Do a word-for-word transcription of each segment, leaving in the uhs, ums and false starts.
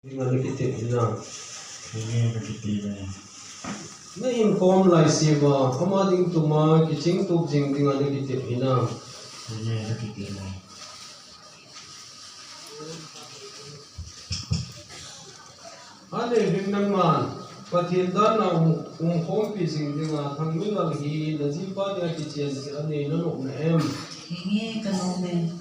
Dinga na kitep hinam? Henge, ka kitep e. Na inkhom laiseuva, ama ding tuma kiching tup jing dinga na kitep hinam? Henge, ka kitep e. Ahin nangman Pathen dan a um, umkhompi jing dinga Thangminlal hi na jipa dia kichen tia nei na nom na em? Henge, ka nom e.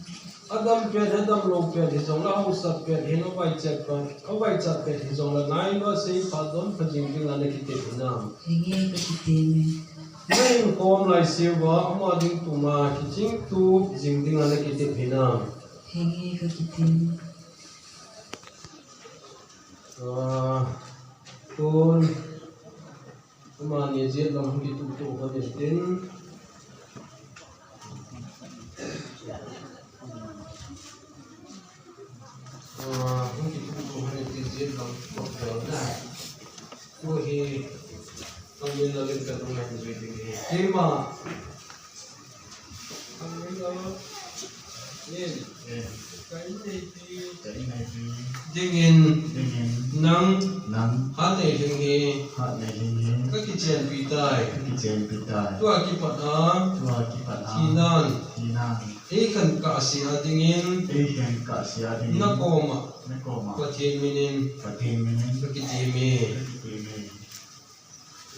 Adam pet, adam lou pet hijongle, hausat pet hin, avaichat pet, avaichat pet hijongle, ngailua seiphat don pha jing dinga na kitep hinam? Henge, ka kitep e. Na inkhom laiseuva, ama ding tuma kiching tup jing dinga na kitep hinam? Henge, ka kitep e. Ah, tun, amani jet lam hung kituh tuh hon intin. Ah, hung kituh tuh hon intin jet lam kop jol na. Tu hi, Thangminlal in ka nung ngai jui ding hi. Keima. Thangminlal. Nin. Nin. Ka in neipi. Ka in neipi. Dingin. Dingin. Nang. Nang. Hat nei lhing hi. Hat nei lhing hi. Ka kichenpi tai. Ka kichenpi tai. Tua kipat a. Tua kipat a. Thinan. Thinan. Eikhen kahse a dingin. Eikhen kahse a dingin. Na koma. Na koma. Pathen minin. Pathen minin. Ka kitep e. Ka kitep e.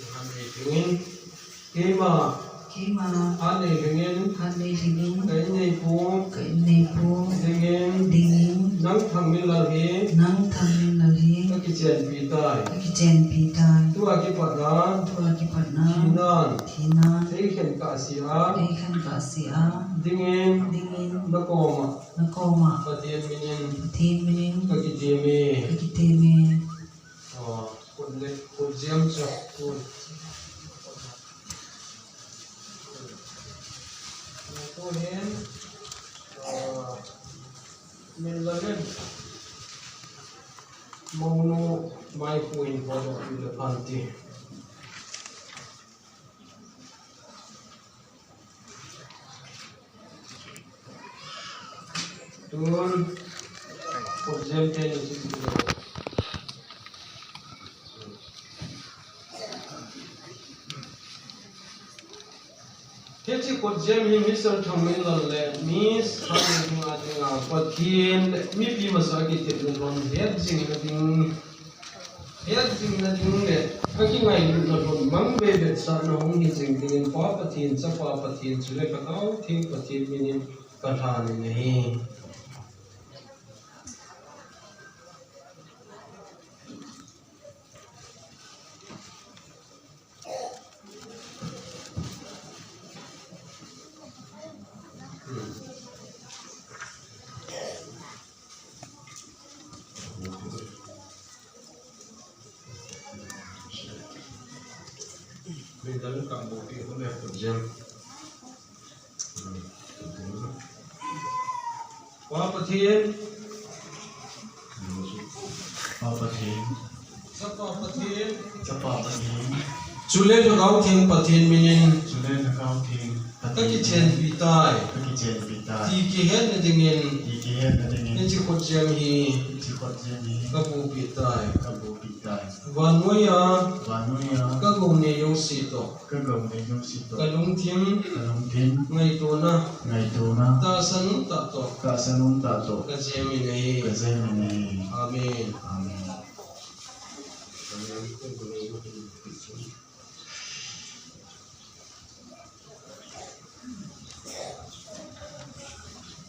Hat nei lhingin. Keima. Keima. Hat nei lhingin. Hat nei lhingin. Ka in neipu. Ka in neipu. Dingin. Dingin. Nang Thangminlal hi. Nang Thangminlal hi. Ka kichenpi tai. Ka kichenpi tai. Tua kipat a. Tua kipat a. Thinan. Thinan. Eikhen kahse a. Eikhen kahse a. Dingin. Dingin. Na koma. Na koma. Pathen minin. Pathen minin. Ka kitep e. Ka kitep e. Ah, kut le, kut jem chu, kut. Kut hin, ah, min la len. Monu mai kut in photo le phan ti. Tun, kut jem te ni si si. Hiche kut jem hi Mister Thangminlal le Miss Thangminlal dinga Pathen le mipi masa kitepna lhon het jing na ding. Het jing na ding le, ka kingailutna lhon mang veve sahna hung hi jing dingin Pa Pathen, Chapa Pathen, chule Lhagao Theng Pathen minin ka lhanin ahi. Pa Pathen. Pa Pathen. Chapa Pathen. Chapa Pathen. Chule Lhagao Theng Pathen minin. Chule Lhagao Theng Pathen. Ka kichenpi tai. Ka kichenpi tai. Ti kihetna dingin. Ti kihetna dingin. Hiche kut jem hi. Hiche kut jem hi. Ka bupi tai. Ka bupi tai. Vannoiya. Vannoiya. Ka gou nei jouse toh. Ka gou nei jouse toh. Ka lungthim. Ka lungthim. Ngaitona. Ngaitona. Tahsan um tah toh. Tahsan um tah toh. Ka jem in ahi. Ka jem in ahi. Amen. Amen.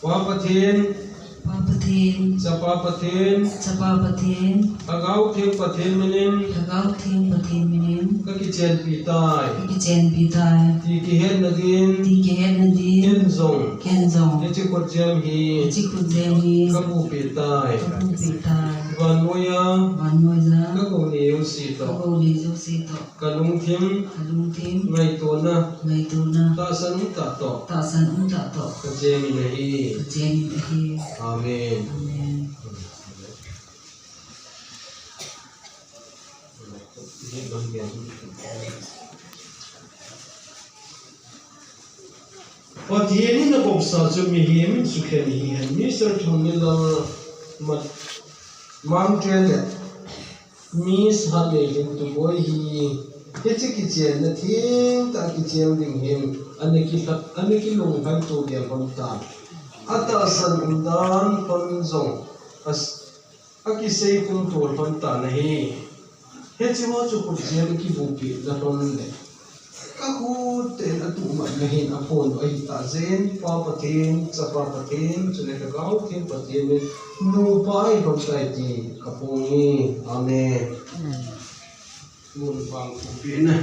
Pa Pathen. Pa Pathen. Chapa Pathen. Chapa Pathen. Lhagao Theng Pathen minin. Lhagao Theng Pathen minin. Ka kichenpi tai. Ka kichenpi tai. Ti kihetna din. Ti kihetna din. Ken jong. Ken jong. Hiche kut jem hi. Hiche kut jem hi. Ka bupi tai. Ka bupi tai. Vannoiya. Vannoiya. Ka gou nei jouse toh. Ka gou nei jouse toh. Ka lungthim. Ka lungthim. Ngaitona. Ngaitona. Tahsan um tah toh. Tahsan um tah toh. Ka jem in ahi. Ka jem in ahi. Amen. Amen. Pathen in abopsa chu mihem sukhen hihen, Mister Thangminlal mat Mangchen le Miss Hanelin Tuboi hi hiche kichenna thengtah kichen ding hin ana kilha-, ana kilunglhai to ding hon tan. Atahsan umdan hon jong as-, akisei tum to hon tan ahi. Hiche ho chu khutchen kibupeh na hon le. Ka khut tah in atuhmat na hin aphon ahi tah jeh in, Pa Pathen, Chapa Pathen, chule Lhagao Theng Pathen in nupa ahi lhon tai ti kaphong e. Amen. Mun vang khupina.